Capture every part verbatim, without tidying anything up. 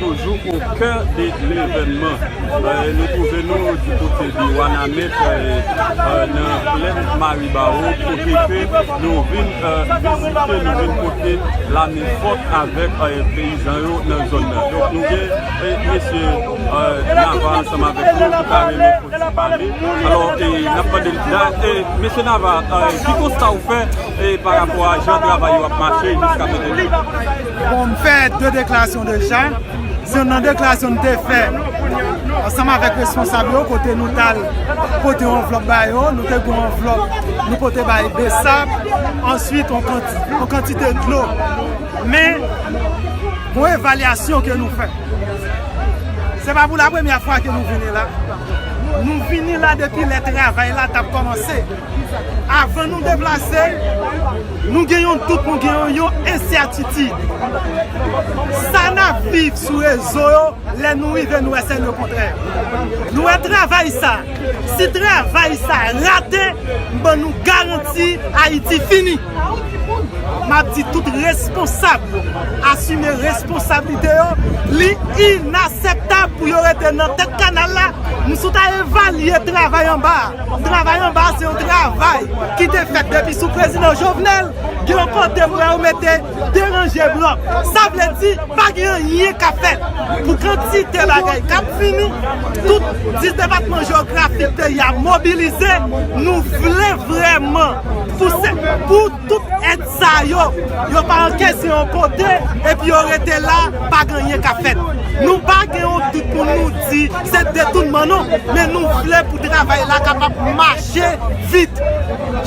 Toujou o kè de levènman. Euh, nou twouve nou di kote de Wanament, euh, euh, nan plèn Maribawo, kote ke nou vin, euh, vizite, nou vin pote lamen fòt avèk, euh, peyizan yo nan zòn nan. Donk, nou gen, euh, mesye, euh, Nava ansanm avèk nou ki ta renmen pale. Alò, e, n ap mande l, da-, e, mesye Nava, e, ki konsta ou fè, e, pa rapò a jan travay yo ap mache jiska prezan? Bon, m fè de deklarasyon deja. Se youn nan deklarasyon n te fè ansanm avèk responsab yo, kote nou t al pote yon anvlòp ba yo, nou te gen yon anvlòp, nou pote bay BSAP, answit yon kanti-, yon kantite dlo. Men, yon evalyasyon ke nou fè. Se pa pou la premyè fwa ke nou vini la. Nou vini la depi lè travay la t ap kòmanse. Avan nou deplase, nou gen yon dout, nou gen yon, yon ensètitid. Sa n ap viv sou rezo yo, lè nou rive, nou wè se lekontrè. Nou wè travay sa. Si travay sa rate, m ban nou garanti, Ayiti fini. M ap di tout responsab asime responsablite yo. Li inaseptab pou yo rete nan tèt kanal la. M sou ta evalye travay anba a. Travay anba a se yon travay ki te fèt depi sou prezidan Jovenel. Gen yon kote m wè yo mete deranje blòk. Sa vle di, pa gen anyen k ap fèt. Pou kantite bagay k ap fini, tout dis depatman jewografik peyi a mobilize. Nou vle vrèman pou se, pou tout èd sa yo, yo pa ankese yon kote, epi yo rete la, pa gen anyen k ap fèt. Nou pa gen yon dout pou nou di se detounman non, men nou vle pou travay la kapab mache vit.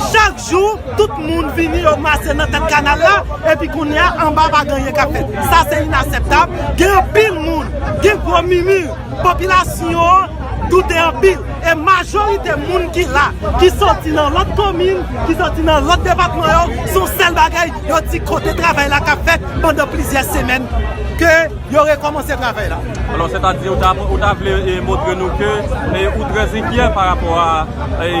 Chak jou, tout moun vini yo mache nan tèt kanal la, epi kounye a, anba pa gen anyen k ap fèt. Sa se inaseptab. Gen anpil moun, gen gwo mimi, popilasyon an doute anpil. E majorite moun ki la, ki soti nan lòt komin, ki soti nan lòt depatman yo, se yon sèl bagay, yo di kote travay la k ap fèt pandan plizyè semèn ke yo rekòmanse travay la. Alò, sètadi, ou ta, ou ta vle, e, montre nou ke, e, ou trè enkyè pa rapò a, e,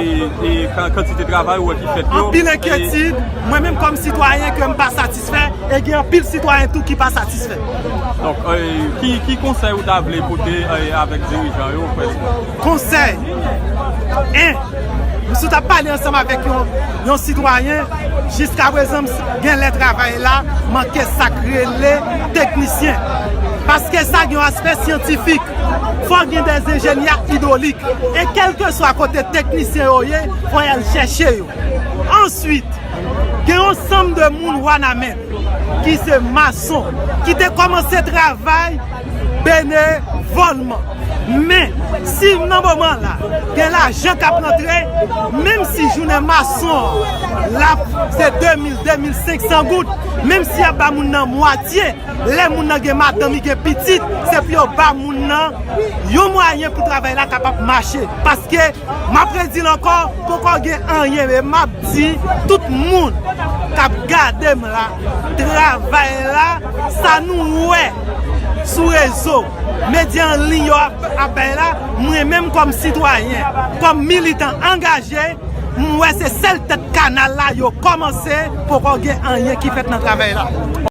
e, kan-, kantite travay ou wè ki fèt yo. Anpil enkyetid, mwen menm kòm sitwayen ke m pa satisfè, e gen anpil sitwayen tou ki pa satisfè. Donk, e, ki, ki konsèy ou ta vle pote, e, avèk dirijan yo, frè? Konsèy. En, m sot ap pale ansanm avèk yon, yon sitwayen, jiska prezan, m s-, gen lè travay la, manke sa k rele teknisyen. Paske sa gen yon aspè syantifik. Fò gen dè enjenyè idwolik. E kèlkeswa kote teknisyen yo ye, fò y al chèche yo. Answit, gen yon sanm de moun Wanament ki se mason, ki te kòmanse travay benevòlman. Men, si nan moman la, gen lajan k ap rantre, menm si jounen mason an, l ap se de mil, de mil senk san goud, menm si y ap ba moun nan mwatye, lè moun nan gen madanm, li gen pitit, se pou yo ba moun nan yon mwayen pou travay la kapab mache. Paske, m ap redi l ankò, poko gen anyen, men m ap di tout moun k ap gade m la, travay la, sa nou wè sou rezo, medya an liy yo ap, ap bay la, mwen menm kòm sitwayen, kòm militan angaje, m wè se sèl tèt kanal la yo kòmanse, poko gen anyen ki fèt nan travay la.